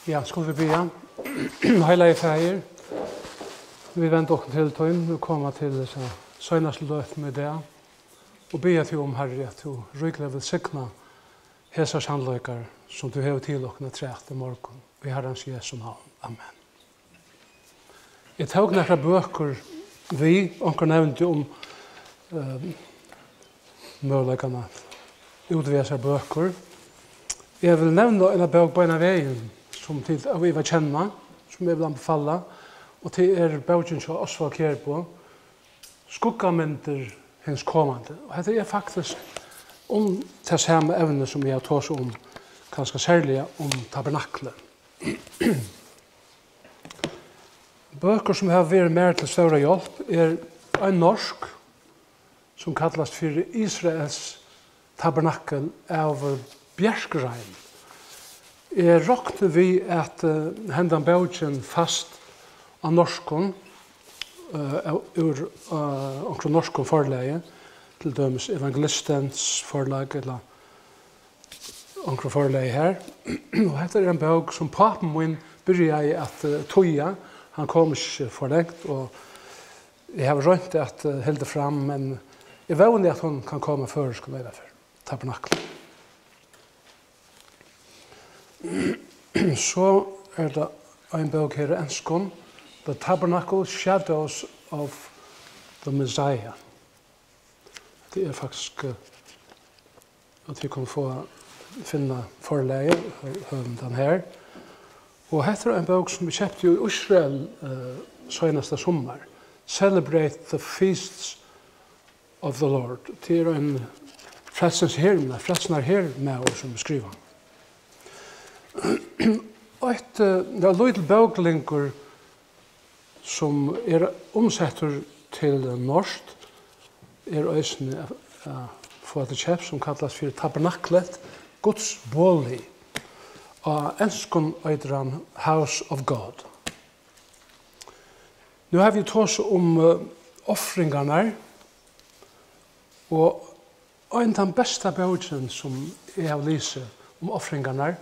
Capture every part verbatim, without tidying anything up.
Ja, skulu vit biðja. Heilagi Faðir, vit venda okkum til tín, vit koma til hesa seinastu løtuna í dag og biðja teg um, Harri, at tú ríkiliga vilt signa hesar sannleikar, sum tú hevur til okkum afturat í morgun. Í Harrans Jesu navn. Amen. Eg tók nakrar bøkur við, onkur nevndi um, eh, møguleikan at útvega sær bøkur. Eg vil nevna eina bók beinan vegin, sum tit óivað kenna, sum eg vil anbefala, og tað er bókin hjá Osvald Kjærbo, Skuggamyndir hins komandi. Og hetta er faktiskt um tað sama evni, sum eg havi tosað um, kanska serliga um tabernaklið. Bøkur, sum hava verið mær til stóra hjálp, er ein norsk, sum kallast fyri Israels Tabernakel av Bjerkreim. Eg rokni við, at, eh, hendan bókin fæst á norskum, eh, av, úr, eh, onkrum norskum forlagi, til dømis Evangelistens forlag ella onkrum forlagi har. Og hetta er ein bók, sum pápi mín byrjaði at, eh, týða. Hann kom ikki for langt, og eg havi roynt at, eh, hildið fram, men eg vóni, at hon kann koma á føroyskum einaferð. Tabernakel. So er tað ein bók her á enskum, The Tabernacle: Shadows of the Messiah. Tað er faktiskt, eh, og tit kunnu fáa, finna forlagið, hø-, høvundan her. Og hetta er ein bók, sum eg keypti í Ísrael, eh, seinasta summar. Celebrate the Feasts of the Lord. Tað er ein frelsens her, nei, frelsunar hermaður, sum skrivar. Eitt, eh, ja, lítil bóklingur, sum er umsettur til norskt, er eisini at, at fáa til keyps, sum kallast fyri Tabernaklet, Guds bolig. Á enskum eitur hann House of God. Nú havi eg tosað um, eh, ofringarnar, og ein, tann besta bókin, sum eg havi lisið um ofringarnar,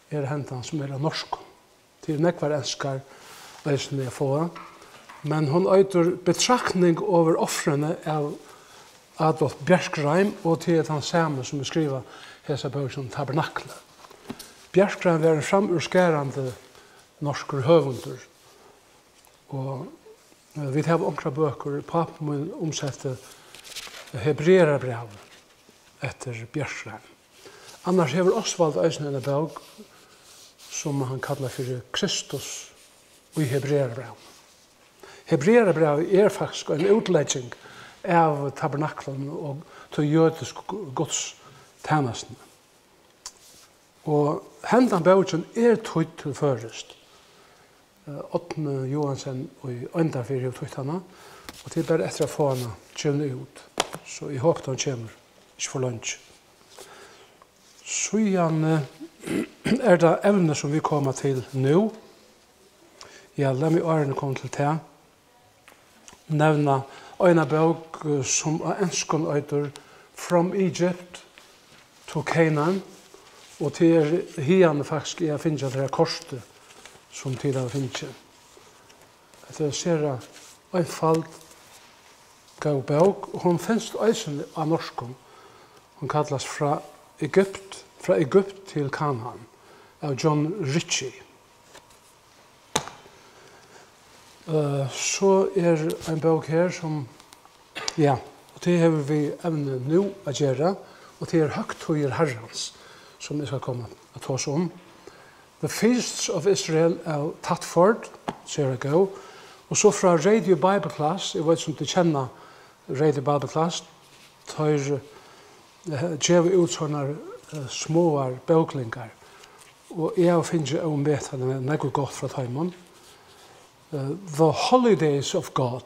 er hendan, sum er á norskum. Tað eru nógvar enskar eisini at fáa, men hon eitur Betragtning over ofrene av Adolf Bjerkreim, og tað er tann sami, sum hevur skrivað hesa bókina um Tabernaklið. Bjerkreim var ein framúrskarandi norskur høvundur, og, eh, vit hava onkrar bøkur. Pápi mín umsetti Hebrearabrævið eftir Bjerkreim. Annars hevur Osvald eisini eina bók, sum hann kallar fyri Kristus í Hebrearabrævinum. Hebrearabrævið er faktiskt ein útlegging av tabernaklinum og tí jødisku gu-, gudstænastuni. Og hendan bókin er týdd til føroyskt. Eh, Árni Johansen í Oyndarfirði hevur týtt hana, og tað er bara eftir at fáa hana givna út. So eg hopi, hon kemur ikki for leingi. Síðani, eh, er tað evnið, sum vit koma til nú. Ja, lat meg, áðrenn eg komi til tað, nevna eina bók, eh, sum á enskum eitur From Egypt to Canaan, og tað er hiðani faktiskt, eg havi fingið hetta her kortið, sum tit hava fingið. Hetta er sera einføld, góð bók, og hon finst eisini á norskum. Hon kallast Frá Egypt, Frá Egypt til Kanaan av John Ritchie. Eh, so er ein bók her, sum, ja, og tað hevur við evnið nú at gera, og tað er Høgtíðir Harrans, sum eg skal koma at tosa um. The Feasts of Israel av Tatford, sera góð. Og so frá Radio Bible Class, eg veit, sum tit kenna Radio Bible Class, teir, eh, geva út sovorðnar, eh, smáar bóklingar. Og eg havi fingið ómetaliga nógv gott frá teimum. Eh, The Holidays of God,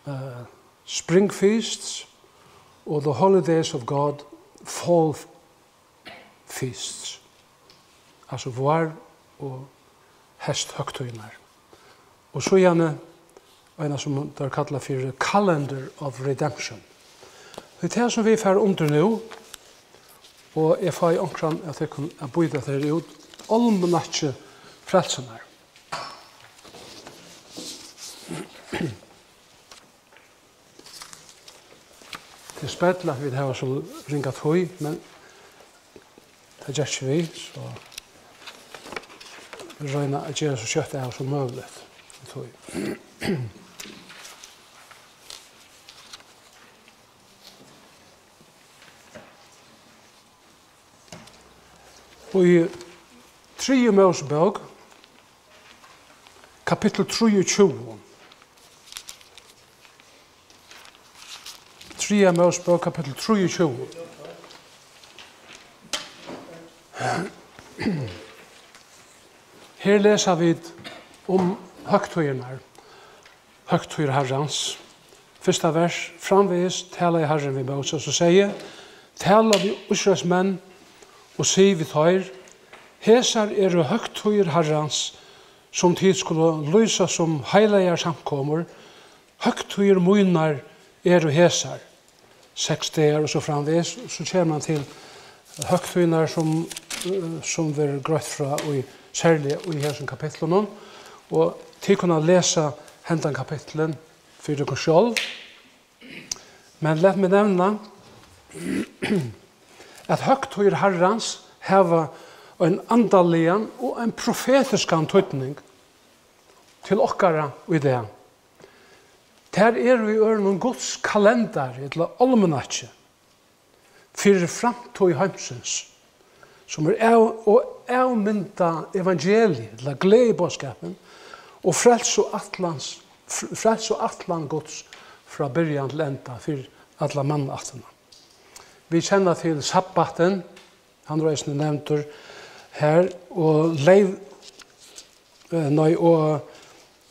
eh, Spring Feasts og The Holidays of God, Fall Feasts, altso vár- og heysthøgtíðirnar. Og síðani eina, sum teir kalla fyri Calendar of Redemption. Tað er tað, sum vit fara undir nú, Og eg fái onkran av tykkum at býta tær út. Álmanakki frelsunnar. Tað er spell, at vit hava so ringa tíð, men tað ger ikki við, so vit royna at gera so skjótt av sum møguligt. Tíð. Og í Triðju Mósebók, kapittul trýogtjúgu. Triðja Mósebók, kapittul trýogtjúgu. Her lesa vit um høgtíðirnar, høgtíðir Harrans. Fyrsta vers: Framvegis talaði Harrin við Móses og segði: Tala við Ísraelsmenn og sig við teir: Hesar eru høgtíðir Harrans, sum tit skulu lýsa sum heilagar samkomur. Høgtíðir mínar eru hesar, seks dagar og so framvegis. So kemur hann til høgtíðirnar, sum, eh, sum verður greitt frá í, serliga í hesum kapitlunum. Og tit kunnu lesa hendan kapitlin fyri tykkum sjálv. Men lat meg nevna, at høgtíðir Harrans hava ein andaligan og ein profetiskan týdning til okkara í dag. Tær eru í øðrum Guds kalendari, ella álmanakki, fyri framtíð heimsins, sum er av-, og avmynda evangeliið, ella gleðiboðskapin, og frelsuætlans-, fr-, frelsuætlan Guds frá byrjan til enda fyri alla mannaættina. Vit kenna til sabbatin, hann er eisini nevndur her, og leyv-, eh, nei, og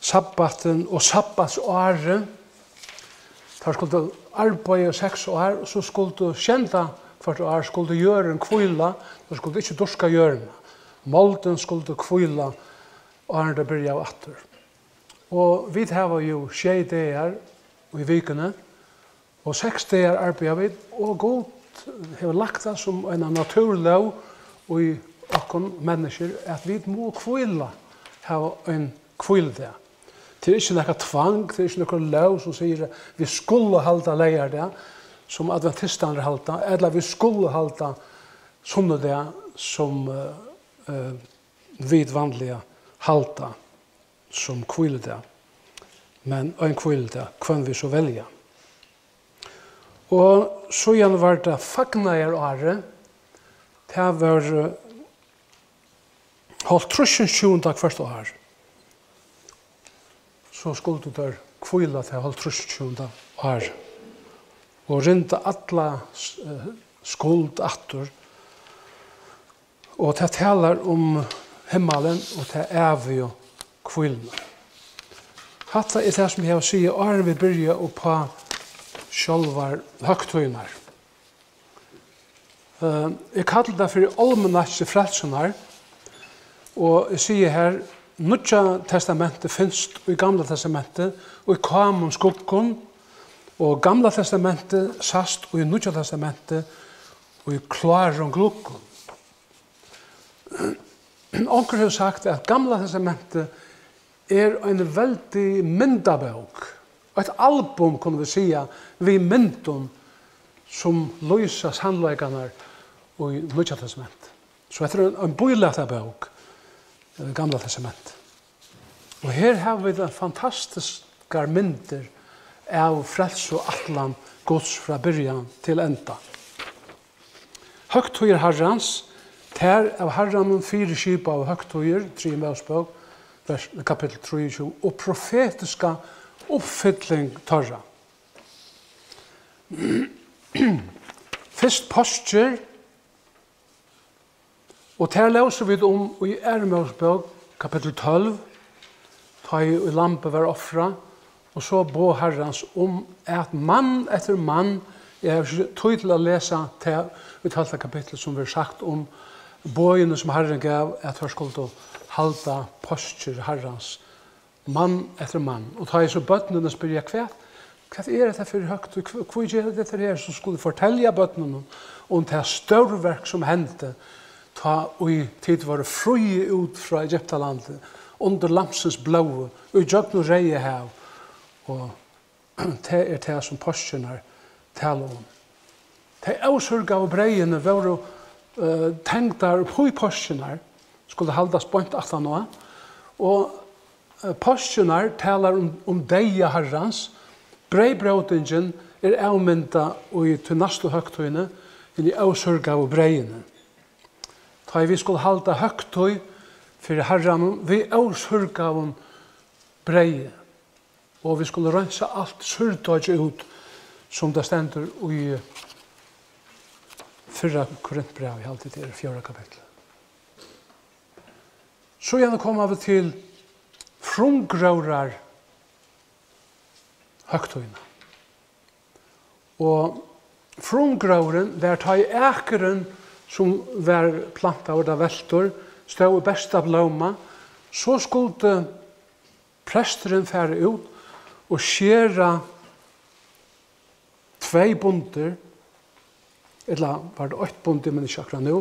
sabbatin og sabbatsárið. Teir skuldu arbeiða í seks ár, og so skuldu sjeynda hvørt ár skuldi jørðin hvíla, teir skuldu ikki dyrka jørðina. Moldin skuldi hvíla, áðrenn tey byrjaðu aftur. Og vit hava jú sjey dagar í vikuni, og seks dagar arbeiða vit, og Gud hevur lagt tað sum eina náttúrulóg í okkum menniskjur, at vit mugu hvíla, hava ein hvíludag. Tað er ikki nakar tvang, tað er ikki nakar lóg sum sigur, at vit skulu halda leygardag, sum adventistarnir halda, ella vit skulu halda sunnudag, sum, eh, eh, vit vanliga halda sum hvíludag, men ein hvíludag, hvønn vit so velja. Og síðan var tað fagnaðarárið, tað var, eh, hálvtrýssinstjúgunda hvørt ár. So skuldu teir hvíla tað hálvtrýssinstjúgunda ár og rinda alla, eh, skuld aftur. Og tað talar um himmalin og ta ævigu hvíluna. Hatta er tað, sum eg havi at siga, áðrenn vit byrja upp á sjálvar høgtíðirnar. Eh, eg kalli tað fyri álmanakki frelsunnar, og eg sigi her, Nýggja Testamentið finst í Gamla Testamentið í kámum skuggum, og Gamla Testamentið sæst í Nýggja Testamentið í klárum gluggum. Onkur hevur sagt, at Gamla Testamentið er ein veldig myndabók, eitt album, kunnu vit siga, við myndum, sum lýsa sannleikarnar í Nýggja Testamenti. So hetta er ein, ein bílætabók, eh, Gamla Testament. Og her hava vit ein fantastiskar myndir av frelsuætlan Guds frá byrjan til enda. Høgtíðir Harrans, tær av Harranum fyriskipaðu høgtíðir, Triðju Mósebók, vers, kapittul trýogtjúgu, og profetiska uppfylling teirra. Fyrst páskir, og tær lósu vit um í Aðru Mósebók, kapittul tólv, tá ið lambið var ofrað, og so boð Harrans um, at mann eftir mann, eg havi ikki tíð til at lesa tað í tólvta kapitli, sum verður sagt um boðini, sum Harrin gav, at teir skuldu halda páskir Harrans, mann eftir mann. Og tá ið so børnini spyrja, hvat, hvat er hetta fyri høgtíð? Hví, hví gera tit hetta her? So skulu fortelja børnunum um tað stórverk, sum hendi, tá ið tit vóru fríð út frá Egyptalandi, undir Lambsins blóði, í gjøgnum Reyða hav, og tað er tað, sum páskirnar tala um. Tey ósúrgaðu breyðini vóru, eh, tengdar upp í páskirnar, skuldu haldast beint aftaná, og, eh, páskirnar talar um, um deyða Harrans. Breyðbrótingin er avmyndað í tí næstu høgtíðini, hini ósúrgaðu breyðini. Tá ið vit skulu halda høgtíð fyri Harranum við ósúrgaðum breyði, og vit skulu reinsa alt súrdeiggið út, sum tað stendur í fyrra Korintbrævi, eg haldi, tað er fjórða kapittul. Síðani koma vit til frumgróðrar høgtíðina. Og frumgróðurin var, tá ið akurin, sum var plantaður, tá veltur, stóð í besta blóma, so skuldi presturin fara út og skera tvey bundir, ella var tað eitt bund, eg minnist ikki akkurát nú,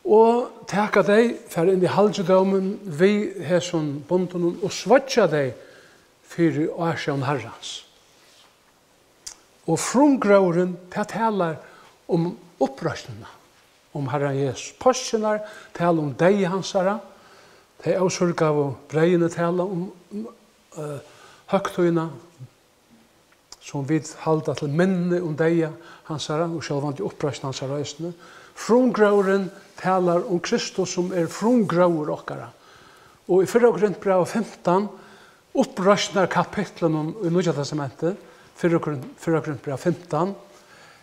og taka tey, fara inn í halgidómin við hesum bundunum og sveiggja tey fyri ásjón Harrans. Og frumgróðurin, tað talar um uppreisnina, um Harran Jesus. Páskirnar tala um deyða hansara, tey ósúrgaðu breyðini tala um, um, eh, høgtíðina, sum vit halda til minni um deyða hansara og sjálvandi uppreisn hansara eisini. Frumgróðurin talar um Kristus, sum er frumgróður okkara. Og í fyrra Korintbrævi fimtan, uppreisnarkapitlinum í Nýggja Testamenti, fyrra Korint-, fyrra Korintbræv fimtan,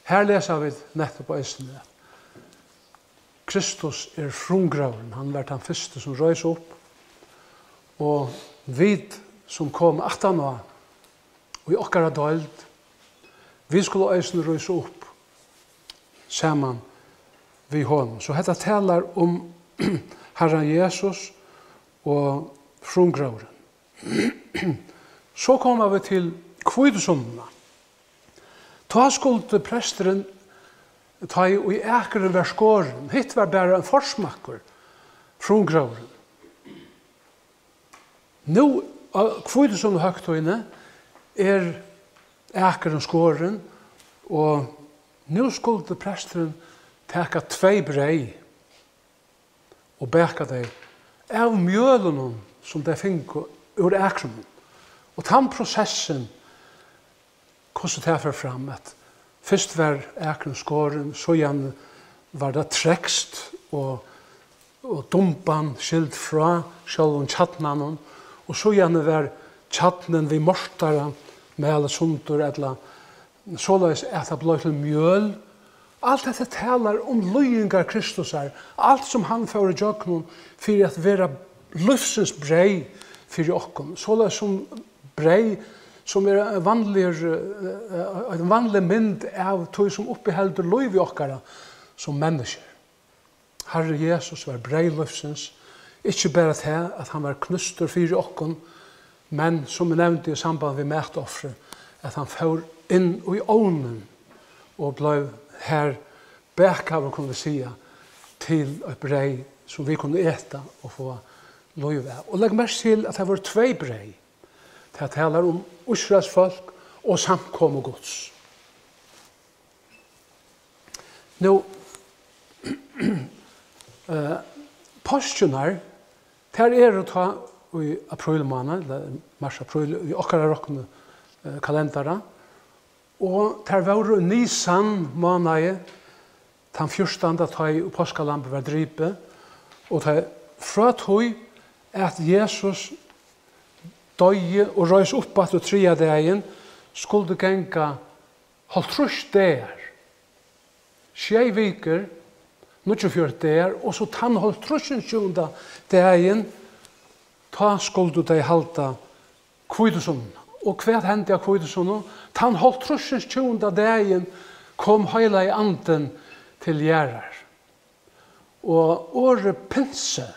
har lesa vit nettupp eisini, at Kristus er frumgróðurin, hann var tann fyrsti, sum reis upp, og vit, sum koma aftaná, í okkara deild, vit skulu eisini rísa upp saman við honum. So hetta talar um Harran Jesus og frumgróðurin. So koma vit til hvítusunnuna. Tá skuldi presturin, tá ið akurin var skorin, hitt var bara ein forsmakkur, frumgróðurin. Nú á hvítusunnuhøgtíðini er akurin skorin, og nú skuldi presturin taka tvey breyð og baka tey av mjølinum, sum tey fingu úr akrinum. Og tann prosessin, hvussu tað fer fram, at fyrst var akurin skorin, síðan var tað trekst og, og dumban skild frá sjálvum kjarnanum, og síðan var kjarnin við mortara malin sundur, ella soleiðis at tað bleiv til mjøl. Alt hetta talar um líðingar Kristusar, alt sum hann fór ígjøgnum fyri at vera lívsins breyð fyri okkum, soleiðis sum breyð, sum er ein vanligur, eh, ein vanlig mynd av tí, sum uppiheldur lív í okkara sum menniskjur. Harri Jesus var breyð lívsins, ikki bara tað, at hann var knústur fyri okkum, men, sum eg nevndi í samband við matofrið, at hann fór inn í ovnin og bleiv har bakaður, kunnu vit siga, til eitt breyð, sum vit kunnu eta og fáa lív av. Og legg merki til, at tað vóru tvey breyð. Tað talar um Ísraels fólk og samkomu Guds. Nú, eh, páskirnar, tær eru tá í aprílmánað, ella mars, apríl, í okkara rokni, eh, kalendara, og tær vóru í Nisan mánaði, tann fjúrtanda, tá ið páskalambið var dripið, og tað frá tí, at Jesus doyði og reis upp aftur triðja dagin, skuldi ganga hálvtrýss dagar, sjey vikur, níggjuogfjøruti dagar, og so tann hálvtrýssinstjúgunda dagin, tá skuldu tey halda hvítusunnu. Og hvat hendi á hvítusunnu? Tann hálvtrýssinstjúgunda dagin kom Heilagi Andin til jarðar. Og orðið pinse,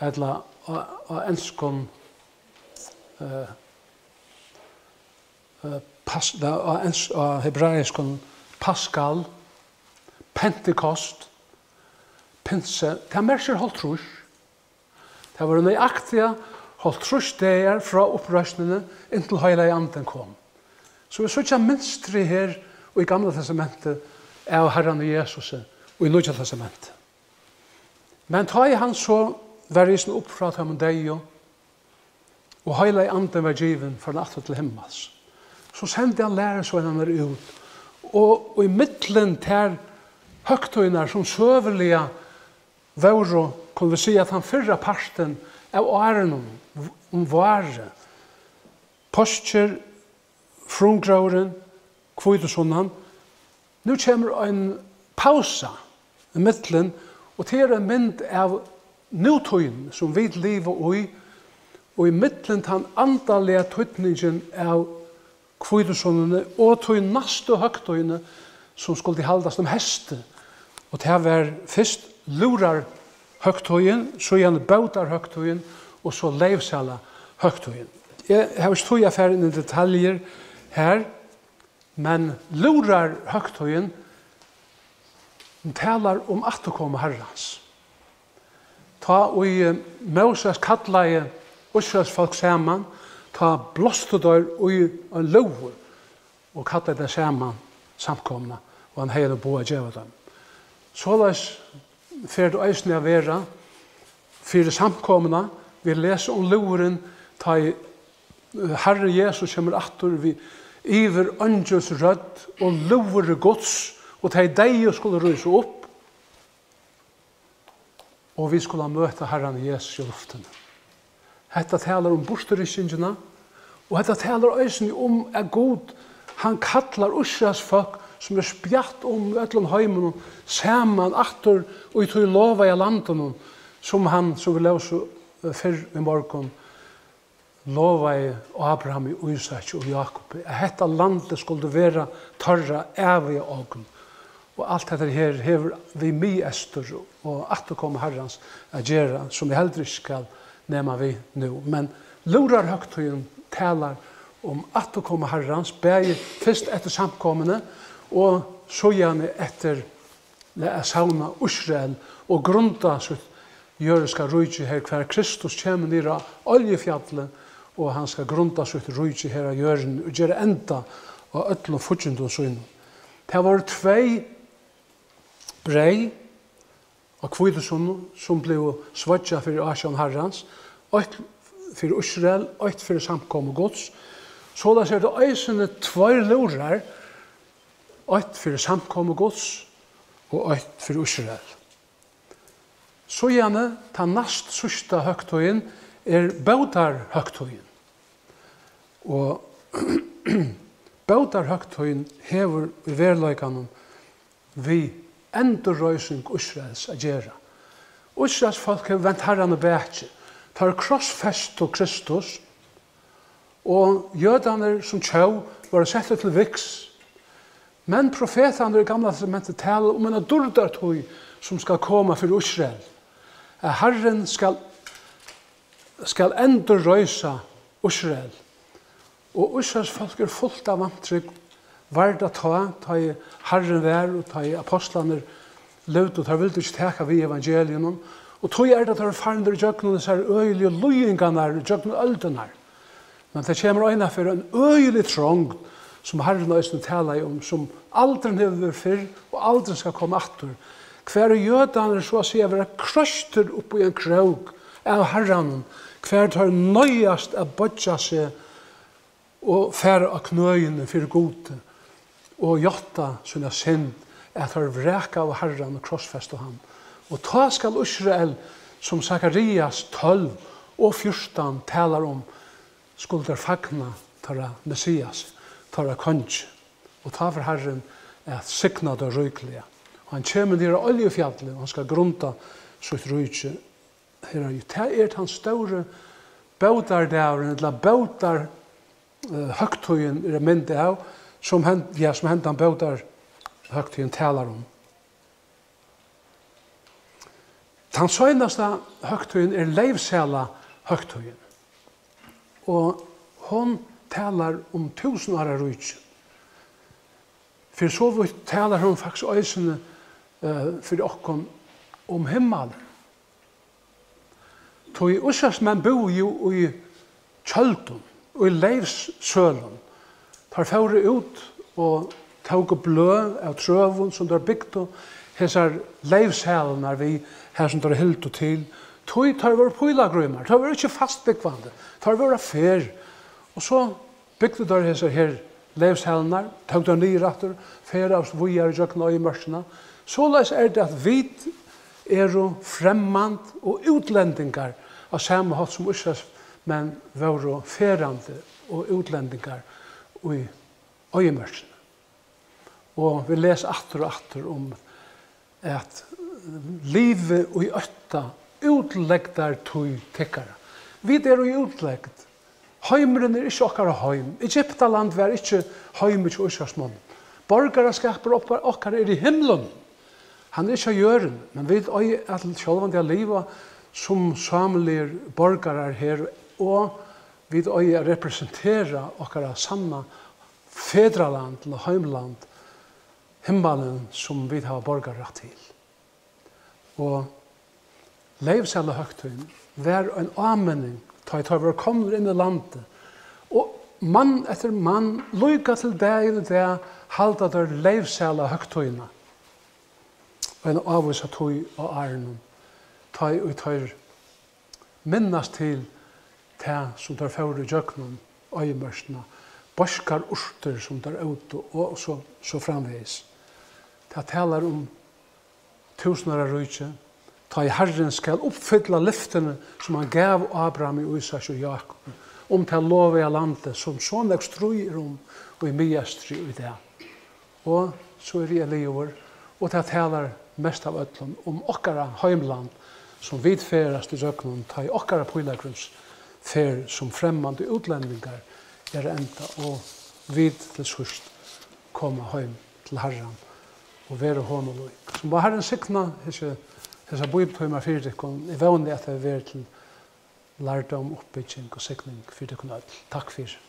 ella á, á enskum, eh, eh, pas-, á, á ens-, á hebraiskum, Paskal, Pentekost, Pinse, tað merkir hálvtrýss. Tað vóru nøyaktiga hálvtrýss dagar frá uppreisnini, inntil Heilagi Andin kom. So vit síggja mynstrið her í Gamla Testamenti av Harranum Jesusi í Nýggja Testamenti. Men tá ið hann so var risin upp frá teimum deyðu, og Heilagi Andin var givin, fór hann aftur til himmals. So sendi hann lærisveinarnar út, og í millum tær høgtíðirnar, sum søguliga vóru, kunnu vit siga, tann fyrra partin av árinum, um várið, páskir, frumgróðurin, hvítusunnan. Nú kemur ein pausa ímillum, og tað er ein mynd av nútíðini, sum vit liva í, og ímillum tann andaliga týdningin av hvítusunnuni og tí næstu høgtíðini, sum skuldi haldast um heystið. Og tað var fyrst lúðrarhøgtíðin, síðani bótarhøgtíðin og so leyvsalahøgtíðin. Eg havi ikki tíð at fara inn í detaljur her, men lúðrarhøgtíðin talar um afturkomu Harrans. Tá ið, eh, Móses kallaði Ísraels fólk saman, tá blástu teir í ein lúður og kallaði tey saman, samkomuna, og hann hevði nú boð at geva teim. Soleiðis fer tað eisini at vera fyri samkomuna. Vit lesa um lúðurin, tá ið, eh, Harrin Jesus kemur aftur við yvireingils rødd og lúðri Guds, og tey deyðu skulu rísa upp. Og vit skulu møta Harran Jesus í luftini. Hetta talar um burturrykkingina, og hetta talar eisini um, at Gud, hann kallar Ísraels fólk, sum er spjatt um í øllum heiminum, saman aftur í tí lovaða landinum, sum hann, sum vit lósu, eh, fyrr í morgun, lovaði Ábrahami, Ísaki og Jákupi, at hetta landið skuldi vera teirra æviga ogn. Og alt hetta her hevur við miðeystur og afturkomu Harrans at gera, sum eg heldur ikki skal nema við nú. Men lúðrarhøgtíðin talar um afturkomu Harrans, bæði fyrst eftir samkomuni og síðani eftir at savna Ísrael og grunda sítt jødiska ríki her, hvar Kristus kemur niður á Oljufjallið, og hann skal grunda sítt ríki her á jørðini og gera enda á øllum fíggindum sínum. Tað vóru tvey breyð á hvítusunnu, sum blivu sveiggjað fyri ásjón Harrans, eitt fyri Ísrael, eitt fyri samkomu Guds. Soleiðis eru tað eisini tveir lúðrar, eitt fyri samkomu Guds og eitt fyri Ísrael. Síðani, tann næst síðsta høgtíðin, er bótarhøgtíðin. Og bótarhøgtíðin hevur í veruleikanum við endurreising Ísraels at gera. Ísraels fólk hevur vent Harranum bakið. Teir krossfestu Kristus, og jødarnir sum tjóð vóru settir til viks. Men profetarnir í Gamla Testamenti tala um eina dýrdartíð, sum skal koma fyri Ísrael, at Harrin skal, skal endurreisa Ísrael. Og Ísraels fólk er fult av vantrúgv. Var tað tá, tá ið Harrin var, og tá ið ápostlarnir livdu, teir vildu ikki taka við evangeliinum. Og tí er tað, teir eru farnir ígjøgnum hesar øgiligu líðingarnar, ígjøgnum øldirnar. Men tað kemur einaferð ein øgilig trongd, sum Harrin eisini talaði um, sum aldrin hevur verið fyrr og aldrin skal koma aftur. Hvar jødarnir, so at siga, verða kroystir upp í ein krók av Harranum, hvar teir noyðast at boyggja seg og fara á knøini fyri Gudi og játta sína synd, at teir vrakaðu Harran og krossfestu hann. Og tá skal Ísrael, sum Sakarias tólv og fjúrtan talar um, skulu teir fagna teirra Messias, teirra kongi. Og tá fer Harrin at signa teir ríkliga. Og hann kemur niður á Oljufjallið, og hann skal grunda sítt ríki. Her er, tað er tann stóri bótardagurin, ella bótar, eh, høgtíðin er ein mynd av, sum hen-, ja, sum hendan bótarhøgtíðin talar um. Tann seinasta høgtíðin er leyvsalahøgtíðin. Og hon talar um túsundáraríkið. Fyri so vítt talar hon faktiskt eisini, eh, fyri okkum um himmalin. Tí Ísraelsmenn búðu jú í tjøldum, í leyvsøðlum. Teir fóru út og tóku bløð av trøum, sum teir bygdu hesar leyvsæðarnar við, har sum teir hildu til. Tí teir vóru pílagrímar, teir vóru ikki fastbúgvandi, teir vóru á ferð. Og so bygdu teir hesar her leyvsæðarnar, tóku teir niður aftur, ferðaðust víðari gjøgnum oyðimørkina. Soleiðis er tað, at vit eru fremmand og útlendingar, á sama hátt sum Ísraelsmenn vóru ferðandi og útlendingar í oyðimørkini. Og vit lesa aftur og aftur um, at: Livið í ótta útlegdartíð tykkara. Vit eru í útlegd. Heimurin er ikki okkara heim. Egyptaland var ikki heimur hjá Ísraelsmonnum. Borgaraskapur okkara, okkara er í himlum. Hann er ikki á jørðini, men vit eiga at sjálvandi at liva sum sámiligir borgarar her, og vit eiga at representera okkara sanna fedraland, ella heimland, himmalin, sum vit hava borgararætt til. Og leyvsælahøgtíðin var ein áminning, tá ið teir vóru komnir inn í landið. Og mann eftir mann, líka til dagin í dag, halda teir leyvsælahøgtíðina. Ein ávísa tíð á árinum, tá ið teir minnast til tað, sum teir fóru ígjøgnum, oyðimørkina, beiskar urtir, sum teir ótu, og so, so framvegis. Tað talar um túsundáraríkið, tá ið Harrin skal uppfylla lyftini, sum hann gav Ábrahami, Ísaki og Jákupi, um tað lovaða landið, sum so nógv stríð er um í Miðeystri í dag. Og so eri eg liðugur, og tað talar mest av øllum um okkara heimland, sum vit ferðast ígjøgnum, tá ið okkara pílagrímsferð sum fremmandi útlendingar er at enda, og vit til síðst koma heim til Harran og verða honum lík. So má Harrin signa hesi, hesar bíbliutímar fyri tykkum. Eg vóni, at tað verður til lærdóm, uppbygging og signing fyri tykkum øll. Takk fyri.